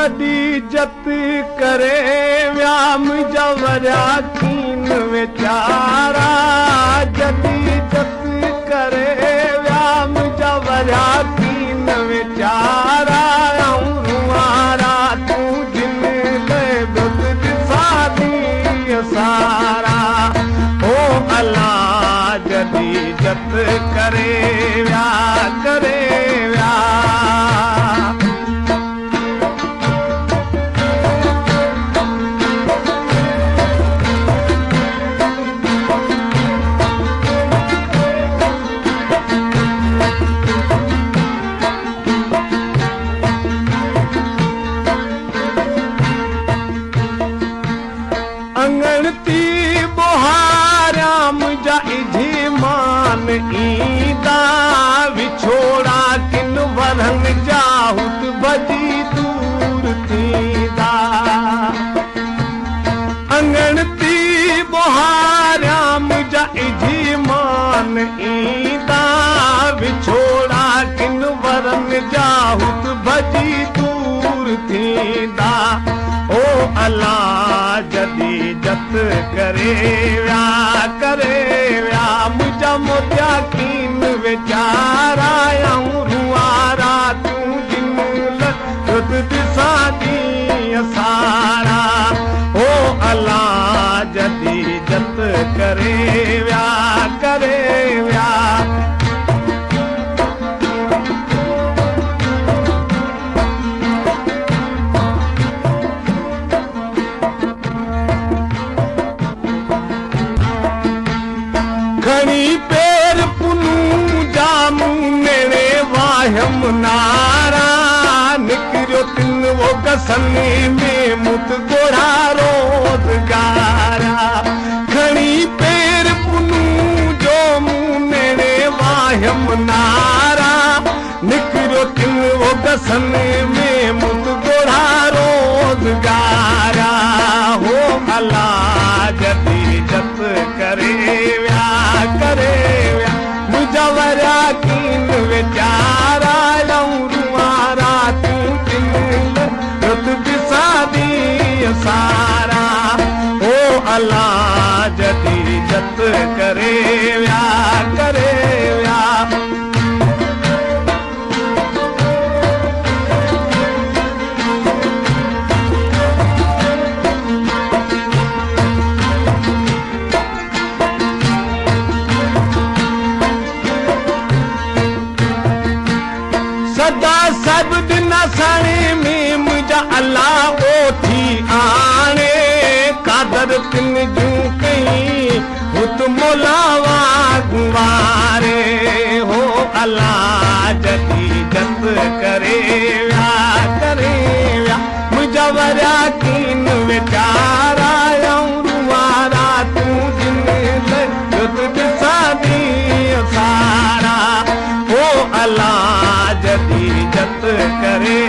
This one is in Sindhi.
جڏي جت ڪري ويا منهنجا وريا ڪين ويچارا، جڏي جت ڪري ويا منهنجا وريا ڪين ويچارا، آئون روئان راتيون جن لئه ٻيو ته ڏسان ڏينهن سارا. او الا جڏي جت ڪري ويا ڪري ويا. اڱڻ تي ٻوهاريا منهنجا اجهي مان ايندا، وڇوڙا ڪن ورهن جا هوت ڀڄي دور ٿيندا. اڱڻ تي ٻوهاريا منهنجا اجهي مان ايندا، وڇوڙا ڪن ورهن جا هوت ڀڄي دور ٿيندا. او الا جڏي جت ڪري ويا ڪري ويا منهنجا موتيا ڪين ويچارا، آئون روئان راتيون جن لئه ڏسان ڏينهن سارا. او الا جڏي جت ڪري ويا ڪري ويا. کڻي پير پنون جا مون نيڻي واهيم نارا، نڪريو تن وو گسن ۾ مون ته ڳوڙها روزگارا. کڻي پير پنون جو مون نيڻي واهيم نارا، نڪريو تن وو گسن ۾ مون ته ڳوڙها روزگارا. هو الا جڏي جت ڪري ويا ڪري ويا منهنجا وريا ڪين ويچارا، آئون روئان راتيون جن لئه ڏسان ڏينهن سارا. هو الا جڏي جت ڪري ويا ڪري ويا. سدا سڀ ڏنا ساڻي ۾ منهنجا الا اوٺي آڻي، قادر تن جون ڪئين هت مولا واڳون واري. هو الا جڏي جت ڪري ويا ڪري ويا منهنجا وريا ڪين ويچارا، آئون روئان راتيون جن لئه ڏسان ڏينهن سارا. هو الا جڏي جت ڪري